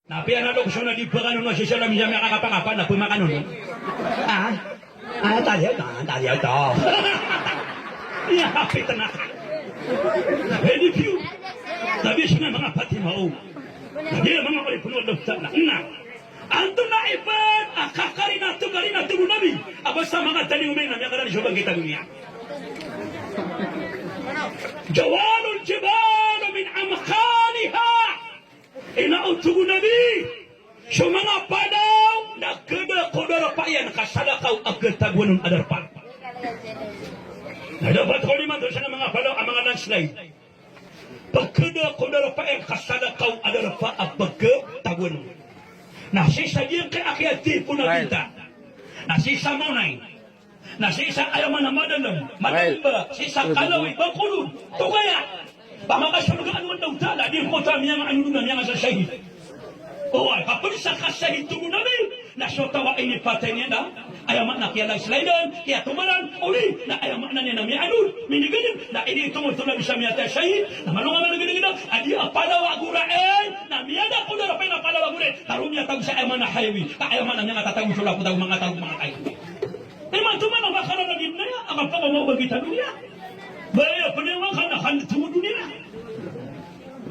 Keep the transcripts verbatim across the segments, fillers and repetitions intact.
Na piyanalok so na di pagano na sisala miya miyakakapakapa na pemakanon. Ah? Ah, taliyaw, ah, taliyaw to. Iya, kapit na. Very few. Tabi sina manga Fatima, o. Tabi manga oripun o Allah Ta'ala. Na. Antonaa i ped a kakarina to, karina to o Nabi a ba sa manga taliyaw mena miyakaran so bangkit a doniya. Jawalul jibalu min amqaliha. Ino oto o Nabi, so manga palaw na keda ko darpa iyan ka salakaw a ketagoan on a darpa. Na dapat ko lima to sa manga palaw a manga landslide. Pekeda ko darpa iyan ka salakaw a darpa a peketagoan on. Na sii sa giyangkai a kiyatipon a binta. Na sii sa maonay. Na sii sa aya maana madalem, madalem ba, sii sa kalawi, bakolod, togaya. Ba makasorga o Allah Ta'ala, di ko ta miyanga ano dona, miyanga sa shahid. O, ay, kaped sa kashahid to o Nabi, na so taw a inipatay niyan na, aya maana kiyalandslide an, kiyatomaran, odi, na aya maana niyan na miyaano, minigaden, na initomoto o Nabi sa miyatay a shahid, na malonga a minigaden, a di a palaw a goraen, na miyada ko darpa iyan a palaw a goraen, taro miyatago sa aya maana hayawi, ka aya maana miyanga tatago so lapo tago manga taro manga kayo. Imanto man a makaran a di doniya, a kapakaoma o bangkit a doniya. Baya peniyawa ka na kan to o doniya.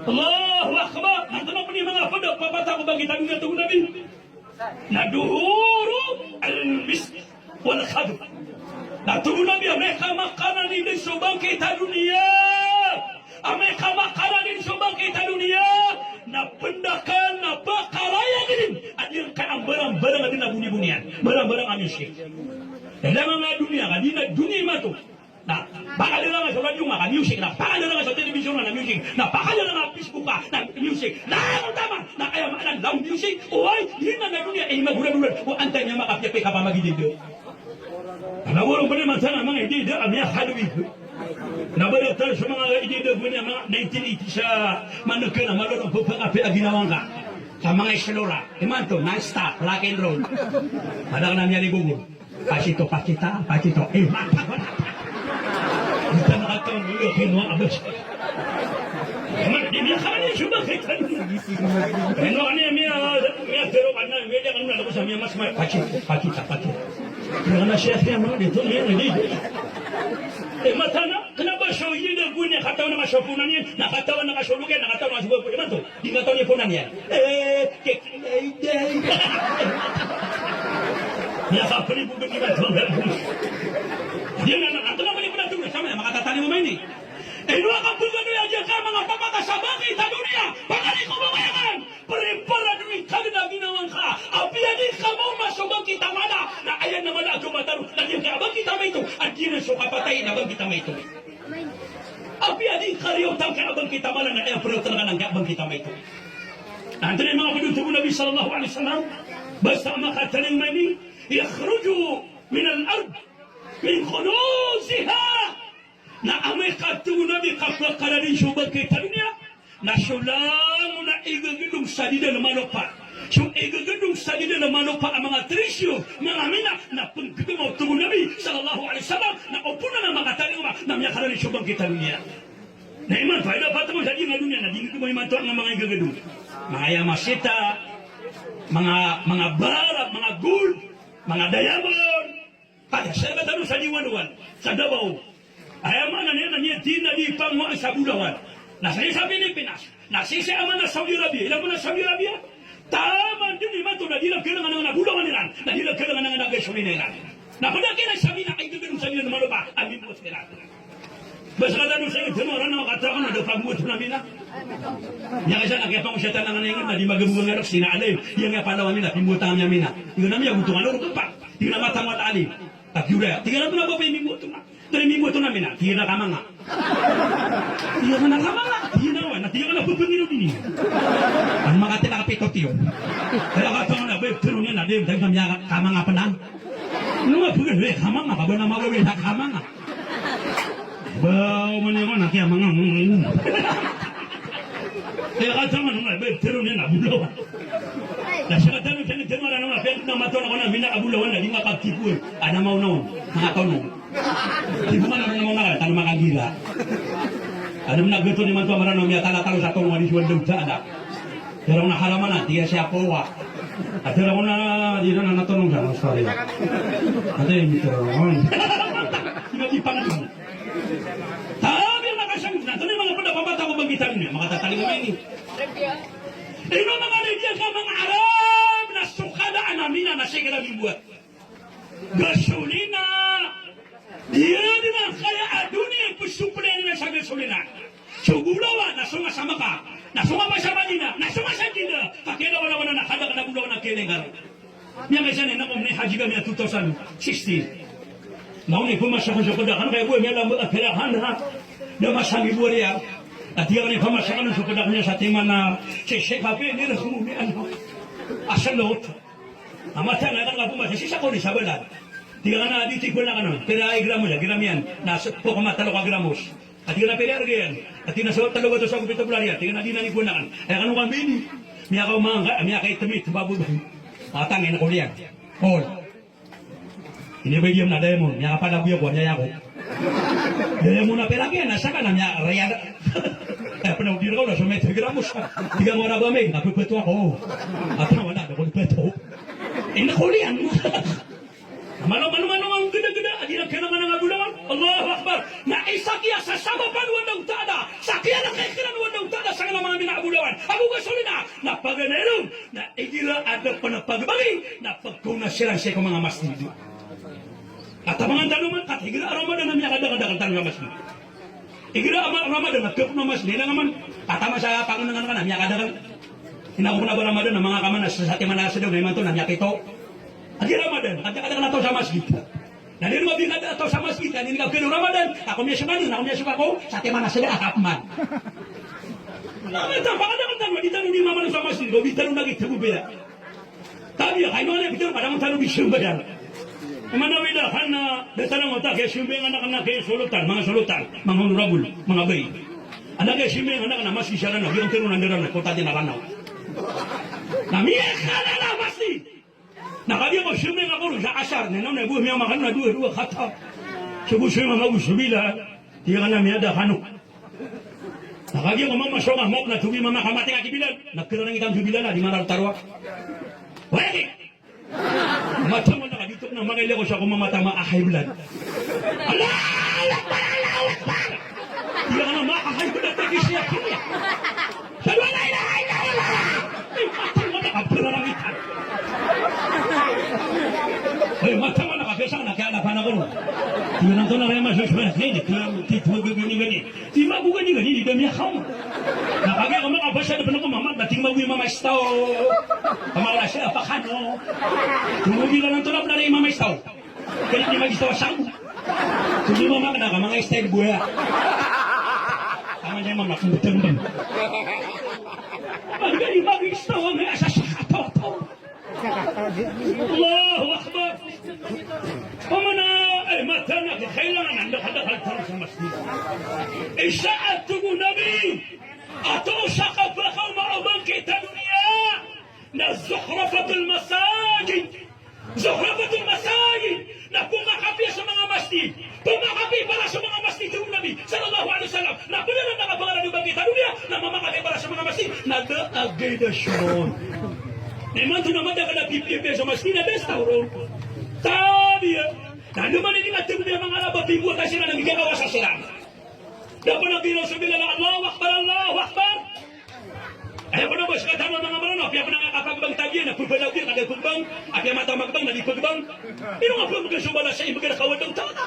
Allahu Akbar. Antonaa peniyawa ka ped a papatay ko bangkit a doniya, tig o Nabi. Na duhurul misk wal khadr. Na tig o Nabi, amay ka makaran i di so bangkit a doniya. Amay ka makaran i di so bangkit a doniya, na pendakan, na pakalaya dn a giyangkai a mbarangbarang a dn a bonibonian, mbarangbarang a music. Aya manga doniya, ka di na doniya imanto. Na pakalaranga so radio nga ka music, na pakalaranga so television nga na music, na pakalaranga Facebook nga na music. Na aya taman, na aya maana loud music, oway, di na doniya i magoragoran, o antaa i miyamakapiya pn i kapamagidayda. Na ba ron pn i masa na manga idayda a miyakadawid. Na ba datar so manga idayda gowani a manga nineteen eighties a maneken a malo ron pphakapiya a ginawa ngka. Sa manga islora. Imanto, non-stop, rock and roll. Madakl na miyaligogo. Pasito, pasita, pasito. Eh, mata, mata. Di ta makataw, di kinowa, abes. Iman, di miyakadawid so bangkit a doniya. Ino ani miya, miya, pero kana, miya, kana, miya, miya, mas, mas, pasito, pasita, pasito. Kena na siya, siya, mga dito, niyan, hindi. Eh, mata na, kena ba so idayda gowani a katawan na ka so ponan iyan, na katawan na ka so loge, na katawan na ka so babo, imanto, di katawan iyan ponan iyan. Eh, kek, eh, eh. Miyakapelibogen imanto, babo. Di na, na, antonaa pelibogen imanto, sa manga makatatali mo maini. Ino a kapagano iyan giyangkai a manga papatay sa bangkit a doniya, pagari ko babayangan. Preparado i kagina ginawa ngka. Apiya di ka maoma so bangkit a mala, na aya na mala a kamataro, na giyangkai a bangkit a maito, a giyanan so kapatay na bangkit a maito. Apiya di ka riyotan angkai a bangkit a mala, na aya priyotan ka na angkai a bangkit a maito. Antonaa i manga pd oto o Nabi sallallahu alaihi wasallam, basta makatalingoma ini, yakhruju minal ard, min kunuziha. Na amay ka tig o Nabi ka pakaran i di so bangkit a doniya, na so langon a igegedong sa dida na malopa. So igegedong sa dida na malopa a manga trisyo, manga mina, na penggedong o tig o Nabi sallallahu alaihi wasallam, na o pn a makatalingoma, na miyakaran i di so bangkit a doniya. Na imanto, aya dapat mo sa di nga doniya, na di nga doniya imanto a manga igegedong. Manga yamasita, manga, manga bara, manga gold, manga diamond, Kaya sa iba tano sa Diwang-diwang, sa Davao. Aya maana niyan na miyathina di pangowaan sa bolawan. Na sii sa Pilipinas, na sii sa aya maana Saudi Arabia, ino maana Saudi Arabia? Taman dn imanto na di iran kailangan a bolawan iran, na di iran kailangan a gasolina iran. Na pd a kiran sa Mina, ay dn sa Mina na malopa a mimboos iran. Ba sakatano sa ingd, ano, aran a katawan a da pamboot na Mina. Aya kisa na kiyapangosiyatan a ngana ingd na di magaboga nga rk sina alim. Aya nga palawan Mina, pimboot a Mina. Ino na miyagoto nga rk pa. Ino na matang wata alim. Tapi ora, tig iran a ba pimboot na. Tig iran a mimboot na Mina, tig iran a kamanga. Tig iran a kamanga, tig iran a wan, tig iran a pepengino dini. An makatil a kapito tiyo. Kaya katawan a ba, tero niyan na di, tig iran a kamanga pn. Ino nga pegel, eh, kamanga, ka ba na mawawin a kamanga. Ba, o mani ko na kiyamanga, mm, mm. Kaya katawan nga, ba, tero niyan a bolawan. Na siya katawan, siya katawan, ano, na, na, na, na, na, Mina a bolawan, na di nga kaptikuan. Ana maonaon, manga tono. Di ko man, ano, na, na, na, tano makagira. Ano, na, gato ni manto, marano, miyatalatalo sa tono, ani, suwan daw, sa, ana. Tero na haraman a, tiya siya kowa. Ati ra ko na, di na natonong sa, sorry. Ati, tero na. Di na di pangan. Tabi ang nakasang, na, ito na yung mga pagkakabata ko bang kita niya, makatatalima ini. Ino mga media ka mga Arab na sukada a namina na sigira mimbuat. Gasolina. Di na kaya a doniya, pagsuplay nila sa gasolina. So golawan, na so nga sa Maka, na so nga sa Madina, na so nga sa Jeddah. Kakiya na wala wala na kada kada golawan na kiya na ingkar. Miyakaisa na, na ko ni Haji kami a two thousand sixteen. Na oni ko masa ko so kada, kan kaya ko miyala mo a pera handa. Na masa ni buwari ya. Ati ya ni pamasa kan so kada kanya sa timan na, si, si kape ni rahu mi ano. Asal lot. Amatan na kan ka pumasa, si sa ko ni sabalan. Tiga na di ti ko na kan. Pera ay gramos, gramian. Na so, ko kamatalo ka gramos. Ati na pera arga iyan. Ati na so talo gatos ago pito polo rial. Ati na di na ni ko na kan. Ay kano kambini. Miyakaoma nga, miyakaitemit, babod. Atang ina ko liyan. Kol. Ini ba iyan na diamond, miyakapalagoy ako, niya ako. Diamond na pera kiyan, na saka na miyarayada. Ay, panaw di na ko na, so may tiga gramos. Tiga mo na ba, may, napepeto ako. Atang wala, na ko peto. Ina ko liyan. Mano, mano, mano, ang geda-geda, adi na kailangan ng abulawan. Allahu Akbar. Na isa kiya sa sabapan o Allahu Ta'ala. Sa kiya na kailangan o Allahu Ta'ala, sa kailangan mga mina abulawan. Ago gasolina, na paganay ron. Na igira a da pn a pagbangi, na pagkaona siran sii ko manga masjid. Katabangan tano man, kat igira a Ramadan na miyakadakadakl tano sa masjid. Igira a Ramadan na kpn a masjid, na man, kataman sa pangnangan ka na miyakadakl. Ina ko na ba Ramadan na manga kaman na sa timan a sadaw na imanto na miyakito. Agi Ramadan, kat dakadakl a taw sa masjid. Na di ron mabikada a taw sa masjid, na di ron kapkado Ramadan, ako miyasokan, ako miyasokan ko, sa timan a sadaw, akap man. Amin, tama, pakadakl tano, di tano di mamano sa masjid, di tano lagi tago bela. Tabiya, kay mga nabi tano, kadang tano di sambayang. Mana wida, kan na, da tano mata, kaya sambayang anak, anak, kaya solotan, mga solotan, mga honorable, mga bay. Anak kaya sambayang anak, na masjid siya na, biyang tano nandaran, kota di na Ranao. Na miyakala na masjid. Na kagiya ko sambayang ako ron sa asar, na ino na bo miyamakan na dowa, dowa kata. Sogo sambayang ako, sobila, tiya ka na miyada kano. Na kagiya ko mama songa mok na togi mama kamati ka ki Bilal. Na kira na ngitan so Bilal na di marar tarwa. Wala ki. Mata mo na kadito na mangilay ko sa ko mama tama a high blood. Allahu Akbar, Allahu Akbar. Tiya ka na maka high blood na di siya kanya. Ashhadu an la ilaha illallah. Ay, matang mo na ka, palarangitan. Ay, matang mo na ka, besang na kaya lapan ako. Tinan to na rin mas, mas, mas, hindi, kaya, titwa, gani, gani. Di mago gani, gani, di dami ako. Na kagiya ko makabasa na pala ko, mama, dating mago yung mama istaw. Kamala siya, pakano. Tumugi ka lang to na pala rin yung mama istaw. Kaya di mag-istaw a sanggo. Kung di mo makina ka, mga style buya. Tama niya, mga kumbutang ba? Pag di mag-istaw, may asa sa kataw-taw. Allahu Akbar. Pamana, ay, mata na, kailangan ang dakadakal tayo sa masjid. Isa at tugon Nabi, ato sa kapakaw maabang kita dunia. Na zukhrafatul masajid. Zukhrafatul masajid. Na pmakapiya sa manga masjid. Pmakapiya para sa manga masjid, tig o Nabi sallallahu alaihi wasallam. Na pd a manga pangarani o bangkit a doniya na mamakapiya para sa manga masjid. Na da a gay da siya ron. Na imanto na madakl a pipiya sa masjid na da staw ron. Tabiya. Na andamanaya na tig o manga Arab a pimbuwat a siran na miyakawasa siran. Da pn a giraw so Bilal a Allahu Akbar, Allahu Akbar. Aya pn a ba skataman a manga Mranaw, apiya pn a nga kapgbang tabiya na pphalagoyan, na di pgbang, apiya mata magbang, na di pgbang. Ino nga pmbgan so balas iyan, imbgan ka o Allahu Ta'ala.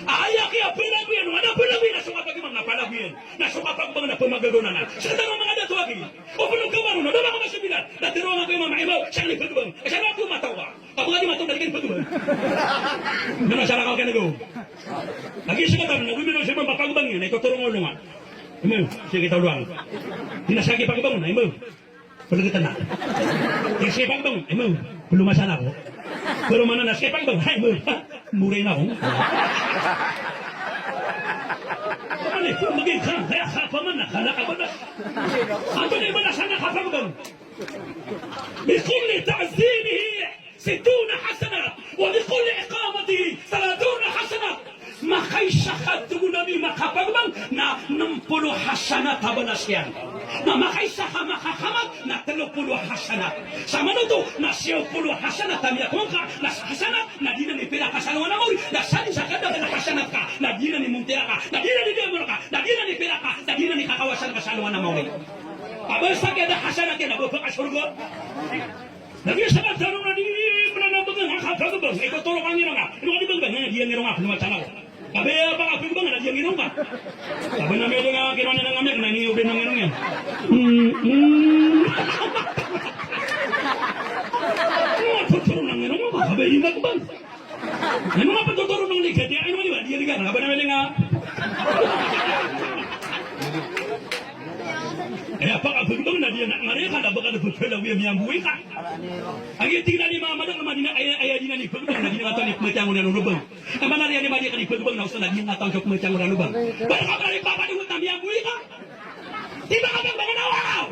Aya kiyapalagoyan, na palagoyan, na so kapgbang, na palagoyan. Na so kapgbang, na pmagagaw na na. Skataman a manga dato a gi. O pn o kamaro, na da manga masa Bilal. Na tiro nga ko Imam Imaw, siya nga di pgbang. Siya nga di matawa. Ako nga di mataw na di ka di pagubang. Nana sa lakaw ka na go. Lagi sa katan, na gumino sa ibang papagbang yan, ito turong ulungan. Imo, sige, taw luwang. Di na sa lagi pagbang na, imo. Palagitan na. Di sige pagbang, imo. Pulumasan ako. Pero mana na sige pagbang, hay, imo. Ha? Muray na ako. Ano, kung maging ka, kaya ka pa man, nakala ka ba na? Ano na iba na sana kapagbang? بكل تعظيمه ستون حسنة، وبكل إقامته ثلاثون حسنة. Makaisa ka, tig o Nabi, makapagbang na nm polo hasanat a balas iyan. Na makaisa ka makakamag na telo polo hasanat. Samanoto na siyaw polo hasanat a miyakowa ngka, na sa hasanat na di nan ipira ka sa alongan a maori, na sa di sa kadakl a hasanat ka na di nan imontira ka, na di nan idamor ka, na di nan ipira ka, na di nan ikakawasan ka sa alongan a maori. Aba sa kiyada hasanat iyan na ba pakasorga. Na giya sa katharo na di pn a na bgan a kapagabang, ito toro ka ngirong ka. Ino ka di bang bang, di ngirong ka, pn matanaw. Kabe a pakapagbang na di ngirong ka. Kabe na medeng a kino na ngamiak na ini obe na ngirong iyan. Hmm, hmm. Ano nga totoro na ngirong ka? Kabe imbag bang. Ano nga ptotoro na ngirong ka? Ano nga di ba? Di ngirong ka. Kabe na medeng a. Eh, a pakapagbang na di na ngari ka, na baka na pagpala wiya miyambuwi ka. Agi tig na di mamadang na madina, aya, aya di na ni pagbang na di na ngataw ni pmatiyangon na lobang. Aya maana niyan i madi ka di pagbang na osto na di ngataw so pmatiyangon a lobang. Ba ka ba di papa di mo tamiyan buwi ka. Di ba ka ba na wow?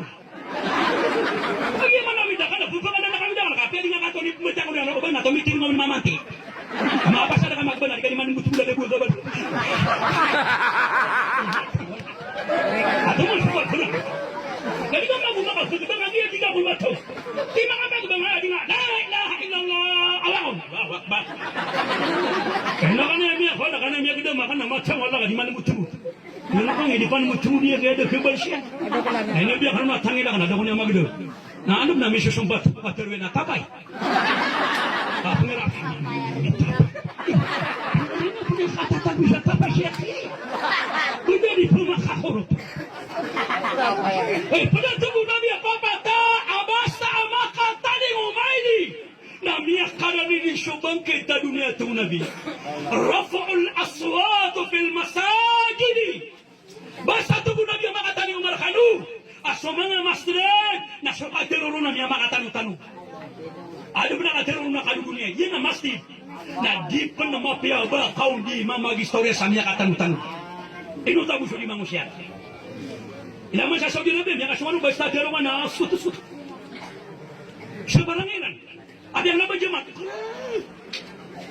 Agi maana wida ka na buka ka na kami da ka. Pwede nga ka to ni pmatiyangon a lobang na to miting mo mamanti. Mapasad ka magbanal ka di man mo tula de buka ba. Ato mo suwat ko na. Dadi ka mago makapagbang agi di ka ko mataw. Di makapag- Bang a di nga, la ilaha illallah, Allahu, Allahu Akbar. Kena kena miya, kena kena miya gede makan nama cang wala di mana mutu. Mana kang di pan mutu dia gede ke balsiya. Ini biya kena tangila kena da ko niyan magede. Na ano na miso sumbat paterwe na tapay. Apa ngira? Tapay. Ini punya kata tak bisa tapay siya. Beda di pemakakorot. Eh, pd a tig o Nabi a pakapataa a basta a makataning o maili. Na miyakadadn i so bangkit a doniya, tig o Nabi. Raf'ul aswat fil masajid. Basta, tig o Nabi, a makataning o markano a so manga masjid na so katharo ron na miyamakatanotano. Adn pn a katharo ron a kano doniya, iyan a masjid. Na di pn mapiya ba kaon di mamagistoriya sa miyakatanotanog. Ino tabo so di mangosiyar. Ina man sa Saudi Arabia, miyakasomano basta tharo man a sot-sot. Sa barang iran. Adi ang nabadyamat.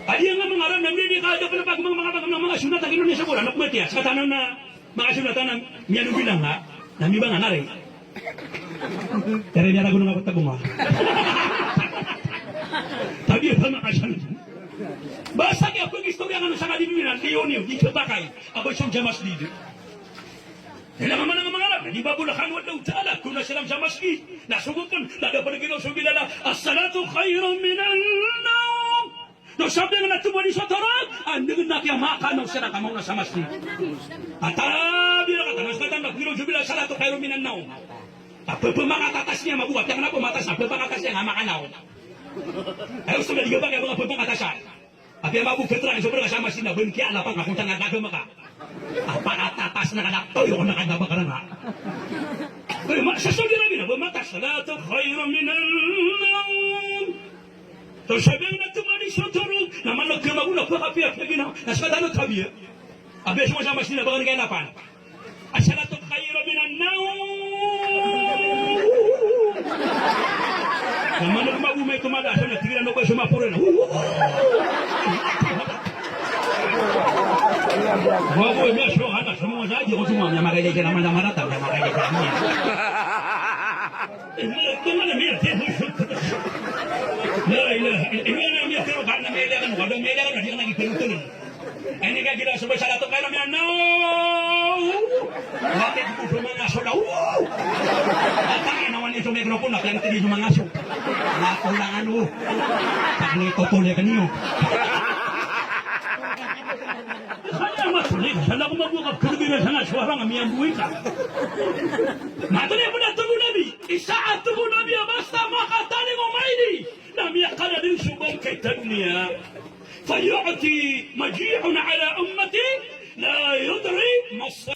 Adi ang mangaran na miyadi ka, adi ang pagmang-, manga, manga, manga sunat ang Indonesia ko, anak mati, ah. Sa tanan na, manga sunat na, miyanu bilang, ha? Na mibangan, ari. Ari niyan ragon nga pagtabong, ha? Tabi, ha, manga sunat. Basta kiya pag-istorya nga sa kadiliwan, di yun yun, di kapakay. Aba, siyang jamas di. Kailangan man ang mga Arab, di ba, bulakan wa daw ta'ala, kung na sila sa masjid, na sugot pun, na dapat nagkita sa bilala, "As-salatu khairun minan nawm." No, sabi nga na tumani sa tarag, andang na kaya makanaw sila kamaw na sa masjid. At, ah, bira ka, tanas ka tanda, kung sa bilala, "As-salatu khairun minan nawm." Apa, apa, makatatas niya, mabuhat, yang na po, matas, apa, makatatas niya, nga makanaw. Ay, gusto na, di ba, kaya mga pagpangatasan? Apiya mabok ka trans, sobra ka sa masjid na, ben kiya na pangakutang a dagam ka. A pakatatas na ka na, toyo na ka na ba ka na nga. Oy, ma-, sa Saudi Arabia na, ba matas, "Salatu khairun minan nawm." So, sabi nga na tumani so tarog, na manag ka maguna, pakapiya, piya ginawa, na sa tano tabiya. Apiya so sa masjid na, ba ka na kaya napan. As-salatu khairun minan nawm. Na manag mago may tumada, so na tig iran o ba so maporo na. Wa bo, miya so, hata, so mga sa, di ko suma, miya makailay ka naman na marata, miya makailay ka naman. Eh, miya, tumada, miya, miya. La ilaha illa, miya, miya, pero ka na miya, miya, miya, miya, miya, miya, miya, miya, Ini ka gila so ba salatu khairun minan nawm. Wati ko so mga aso daw. Atay na wani so mikrofon na, kaya tigi so mga aso. Na kulangan mo. Pag nito tuloy ka niyo. Kaya mas, sa lako mabuka, kaya sa nga suwara nga miyambuwi ka. Matali po na tubo Nabi. Isa a tubo Nabi, a basta makataning o maili. Na miyakadadn so bangkit a doniya. Faya'ti maji'un ala ummati la yudri mas